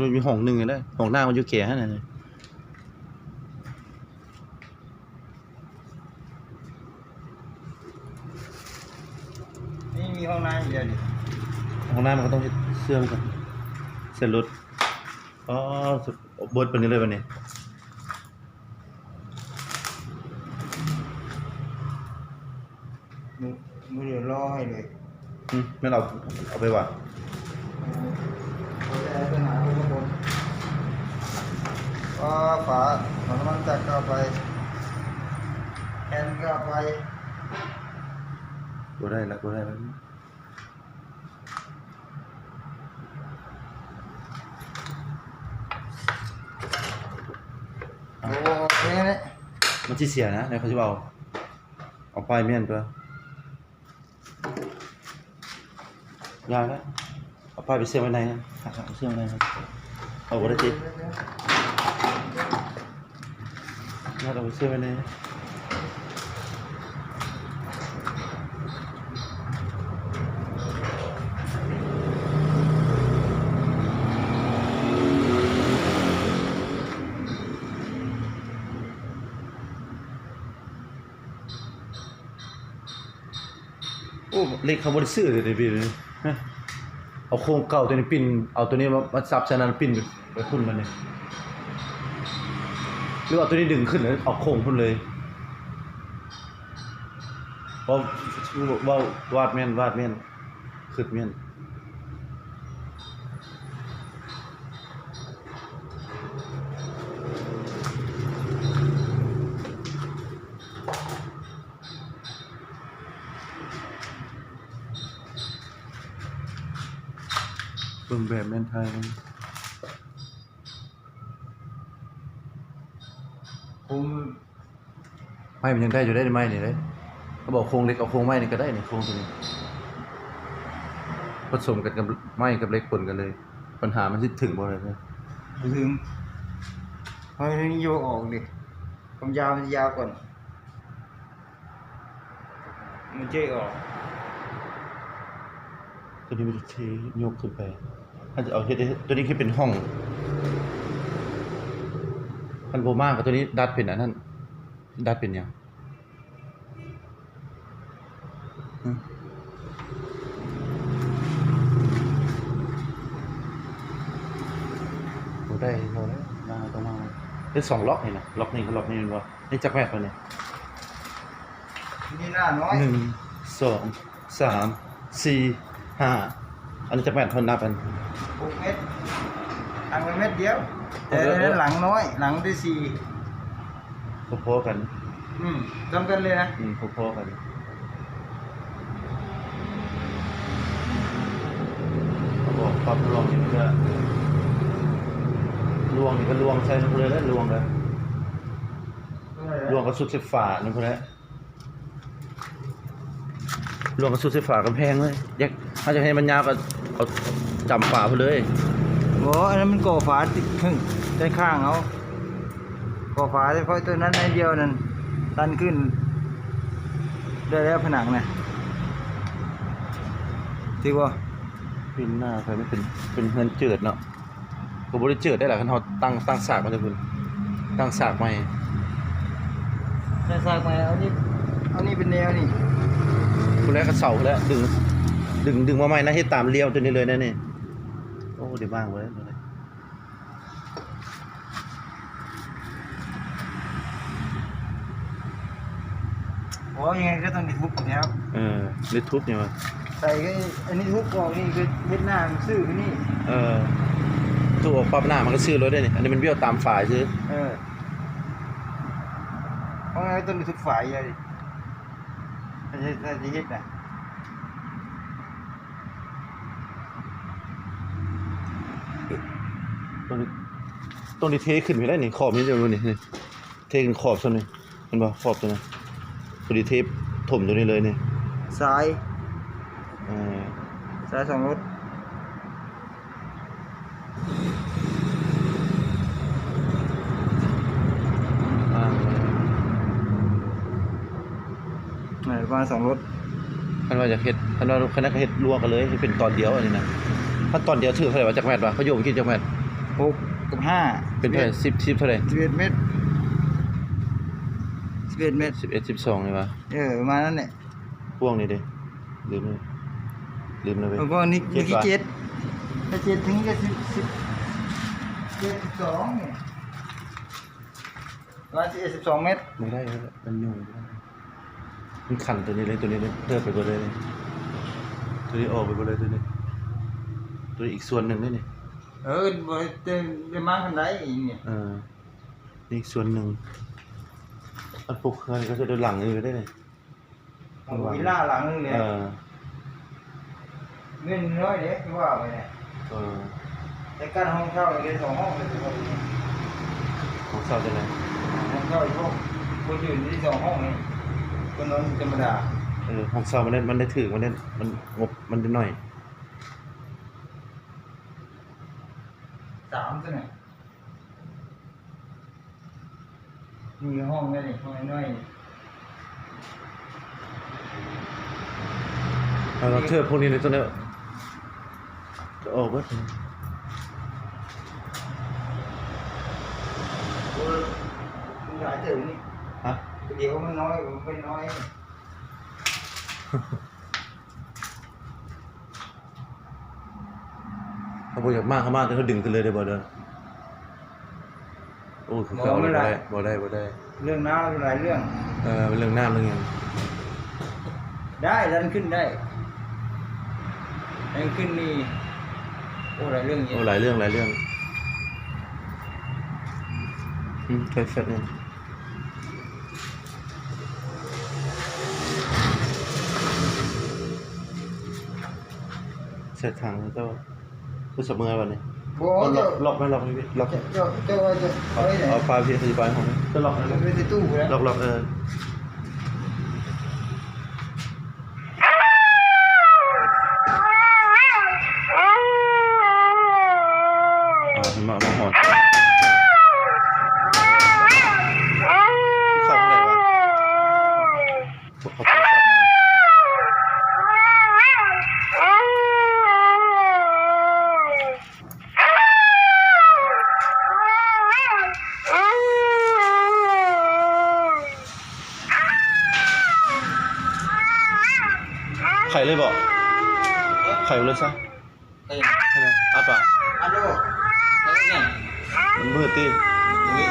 ມັນມີຫ້ອງໜຶ່ງເດ້ ຫ້ອງນ້ຳມັນຢູ່ແກຫັ້ນນະ. ນີ້ມີຫ້ອງນ້ຳດຽວນີ້ ຫ້ອງນ້ຳມັນກໍຕ້ອງເຮັດເຊື່ອມກັນ ໃສ່ລົດ. ອໍ ເບິດປານນີ້ເລີຍບາດນີ້. ມື້ ມື້ດຽວລໍໃຫ້ເລີຍ. ອືມ ແມ່ນເອົາ ເອົາໄປຫວານ. ເອີ ບໍ່ໄດ້ເອົາໄປຫາຄົນລະຄົນ. ອໍ ຝາ ຝານ້ຳມັນຈັກກໍເອົາໄປ ແຜ່ນກໍເອົາໄປ. ບໍ່ໄດ້ລະ ບໍ່ໄດ້ລະ. ໂອ້ ນີ້ ມັນຊິເສຍນະ ແລ້ວເຂົາຊິເອົາ ເອົາປ້າຍມ້ຽນຕົວະ. ຢ່າລະ ເອົາປ້າຍໄປເຊື່ອມໄວ້ໃນນະ ເຊື່ອມໄວ້ໃນນະ. ເອົາບໍ່ໄດ້ຕິ ງາດເອົາໄປເຊື່ອມໄວ້ໃນ. ໂອ້ ເຫຼັກເຂົາບໍ່ໄດ້ຊື້ເດ້ ເດວິດ ເອົາໂຄງເກົ່າຕົວນີ້ປິ່ນ ເອົາຕົວນີ້ມາ ມາສັບໃສ່ນັ້ນ ປິ່ນໄປພຸ້ນບາດນີ້ ຫຼືເອົາຕົວນີ້ດຶງຂຶ້ນ ເອົາໂຄງພຸ້ນເລີຍ. ເວົ້າ ເວົ້າ ວາດແມ່ນ ວາດແມ່ນ ຄຶດແມ່ນ. ເບິ່ງແບບແມ່ນຖ່າຍມັນ ໂຄງ ໄມ້ມັນຍັງໄດ້ຢູ່ເດ້ ໄມ້ນີ້ເດ້. ເຂົາບອກໂຄງເຫຼັກ ເອົາໂຄງໄມ້ນີ້ກໍໄດ້ນີ້ ໂຄງຕົວນີ້ ປະສົມກັນກັບໄມ້ກັບເຫຼັກປົນກັນເລີຍ. ບັນຫາມັນຊິເຖິງບໍ່ລະ? ບໍ່ເຖິງ ເພາະມັນຍັງໂຍກອອກເດ້ ຄວາມຍາວມັນຊິຍາວກ່ອນ ມັນເຈກອອກ. ຕົວນີ້ມັນເທຍົກຂຶ້ນໄປ ເຮົາຈະເອົາເຮັດ ຕົວນີ້ຄືເປັນຫ້ອງ ຄັນບໍ່ມາກໍຕົວນີ້ດັດເປັນອັນນັ້ນ ດັດເປັນຫຍັງ? ບໍ່ໄດ້ ບໍ່ໄດ້ ມາຕ້ອງມາ ເຮັດສອງລັອກນີ້ນະ ລັອກນີ້ກັບລັອກນີ້ແມ່ນບໍ່? ນີ້ຈັກແມັດວະນີ້? ນີ້ໜ້ານ້ອຍ ໜຶ່ງ ສອງ ສາມ ສີ່ ຫ້າ ອັນນີ້ຈັກແມັດ? ເພິ່ນນັບອັນ ຫົກແມັດ ຫາງໄປແມັດດຽວ ແຕ່ ເອີ ເອີ ຫຼັງນ້ອຍ ຫຼັງໄດ້ສີ່ ພໍໆກັນ ອືມ ສ່ຳກັນເລີຍນະ ອືມ ພໍໆກັນ. ເຂົາບອກປັບລວງນີ້ເພື່ອ ລວງນີ້ກໍລວງໃສ່ນຳເພິ່ນເລີຍ ລວງກໍ ລວງກໍສຸດໄຟຟ້ານຳເພິ່ນແຫຼະ. ລວງກະສຸດໃສ່ຝາກຳແພງເລີຍ ຢາກ ຖ້າຢາກໃຫ້ມັນຍາວກະເອົາຈ້ຳຝາພຸ້ນເລີຍ. ບໍ່ ອັນນັ້ນມັນກໍ່ຝາຕິດ ດ້ານຂ້າງເອົາ ກໍ່ຝາສະເພາະຕົວນັ້ນໜ້ອຍດຽວນັ້ນ ຕັນຂຶ້ນ ໄດ້ແລ້ວຜະໜັງນະ ຖືກບໍ່? ປີນໜ້າໄປມັນເປັນ ເປັນເຮືອນເຈີດເນາະ. ກໍບໍ່ໄດ້ເຈີດໄດ້ລະ ຄັນເຮົາຕັ້ງ ຕັ້ງສາກມາແຕ່ພຸ້ນ ຕັ້ງສາກໃໝ່ ຕັ້ງສາກໃໝ່ ເອົານີ້ ເອົານີ້ເປັນແນວນີ້ ພຸ້ນແຫຼະ ຄັນເສົາພຸ້ນແຫຼະ ດຶງ ດຶງ ດຶງມາໃໝ່ນະ ເຮັດຕາມລຽວຕົວນີ້ເລີຍນະນີ້. ໂອ້ ໄດ້ວາງໄວ້ ໂອ້ ຍັງໄງກໍຕ້ອງໄດ້ທຸບຢູ່ແລ້ວ ເອີ ໄດ້ທຸບຫຍັງວະ? ໃສ່ກໍອັນນີ້ທຸບອອກ ນີ້ກໍເຮັດໜ້າມັນຊື່ນີ້ ເອີ ທຸບອອກປັບໜ້າມັນກໍຊື່ໂລດເດ້ນີ້ ອັນນີ້ມັນບ້ຽວຕາມຝາຊື່ ເອີ ເພາະວ່າຕ້ອງໄດ້ທຸບຝາໃຫຍ່ ຖ້າຊິເຮັດນະ ຕ້ອງ ຕ້ອງໄດ້ເທຂຶ້ນໄປໄດ້ນີ້ ຂອບນີ້ເດ້ນີ້ ນີ້ ເທຂຶ້ນຂອບສ່ຳນີ້ ເຫັນບໍ່? ຂອບຕົວນັ້ນ ພໍດີເທຖົມຕົວນີ້ເລີຍນີ້ ຊາຍ ເອີ ຊາຍສອງລົດ ເອີ ປະມານສອງລົດ ຄັນວ່າຢາກເຮັດ ຄັນວ່າ ຄັນນັ້ນກໍເຮັດລວມກັນເລີຍ ເຮັດເປັນຕອນດຽວອັນນີ້ນະ ຄັນຕອນດຽວຖືກເທົ່າໃດວະ? ຈັກແມັດວະ? ເຂົາໂຍມຄິດຈັກແມັດ? ຫົກກັບຫ້າ ເປັນເທົ່າໃດ? ສິບ ສິບເທົ່າໃດ? ສິບເອັດແມັດ ສິບເອັດແມັດ ສິບເອັດ ສິບສອງນີ້ຫວາ? ເອີ ປະມານນັ້ນແຫຼະ. ພວກນີ້ເດ້ ລືມ ລືມແລ້ວເວີຍ. ເອີ ພວກນີ້ ເຈັດ ນີ້ເຈັດ ຫວາ? ເຈັດ ເຈັດ ເຈັດ ສິບ ສິບ ເຈັດ ສິບສອງນີ້ ປະມານສິບເອັດ ສິບສອງແມັດ. ບໍ່ໄດ້ແລ້ວ ມັນຫຍຸ້ງ ມັນຂັນໂຕນີ້ເລີຍ ໂຕນີ້ເລີຍ ເຕີບໄປເບິດເລີຍນີ້ ໂຕນີ້ອອກໄປເບິດເລີຍ ໂຕນີ້ ໂຕນີ້ອີກສ່ວນໜຶ່ງເດ້ນີ້. ເອີ ບໍ່ໄດ້ ໄດ້ມາຄັນໃດນີ້. ເອີ ນີ້ອີກສ່ວນໜຶ່ງ ອັນປົກເຮືອນນີ້ກໍຈະໄດ້ຫຼັງໜຶ່ງເດ້ນີ້. ເອົາວິລລາຫຼັງໜຶ່ງເລີຍ. ເອີ ເງິນນ້ອຍເດ້ ຄືວ່າໄປແຫຼະ. ເອີ ແຕ່ການຫ້ອງເຊົ່ານີ້ໄດ້ສອງຫ້ອງເລີຍ. ຫ້ອງເຊົ່າຈັ່ງໃດ? ຫ້ອງເຊົ່າຢູ່ ຄົນຢູ່ນີ້ສອງຫ້ອງນີ້ ຄົນນອນທຳມະດາ. ເອີ ຫ້ອງເຊົ່າມັນໄດ້ ມັນໄດ້ຖືກ ມັນໄດ້ ມັນງົບມັນໄດ້ໜ້ອຍ ສາມຊັ້ນນະ. ມີຫ້ອງນັ້ນນີ້ ຫ້ອງນ້ອຍໆ. ເອົາເທີບພວກນີ້ໃນຕົວນີ້ ຈະອອກເບິດ. ໂອ້ຍ ມັນຫຼາຍເຕີບນີ້. ຮະ? ດຽວມັນນ້ອຍ ມັນໄປນ້ອຍ. ເຮົາບໍ່ຢາກມາ ເຮົາມາແຕ່ເຮົາດຶງຂຶ້ນເລີຍໄດ້ບໍ່ເດີ? ໂອ້ ຄືເກົ່າເລີຍ. ບໍ່ໄດ້ ບໍ່ໄດ້ ບໍ່ໄດ້. ເລື່ອງນ້ຳຫຼາຍເລື່ອງ. ເອີ ເລື່ອງນ້ຳເລື່ອງຫຍັງ? ໄດ້ ດັນຂຶ້ນໄດ້ ດັນຂຶ້ນນີ້. ໂອ້ ຫຼາຍເລື່ອງ. ໂອ້ ຫຼາຍເລື່ອງ ຫຼາຍເລື່ອງ. ອືມ ໄຟແຟດນີ້ ໃສ່ຖັງເຈົ້າ ຄືສະເໝືອບັດນີ້. ບໍ່ ເຈົ້າ ລັອກໄວ້ ລັອກໄວ້ ລັອກ. ເຈົ້າ ເຈົ້າວ່າຈະເອົາໄວ້ໃນ ເອົາປາພີ້ ອະທິບາຍຫ້ອງ ເຈົ້າລັອກ ໄວ້ໃນຕູ້ພຸ້ນນະ. ລັອກ ລັອກ ເອີ. ອ່າ ມາ ມາຫອນ ເຂົ້າທາງໃດວະ? ເຂົາໂທລະສັບມາ. ໄຂ້ເລີຍບໍ່? ໄຂ້ເລີຍຊະ. ໄຂ້ຫຍັງ? ໄຂ້ຫຍັງ? ອ້າປາກ. ອ້າໂດ. ໄຂ້ຫຍັງ? ມັນມືດຕິ. ມື້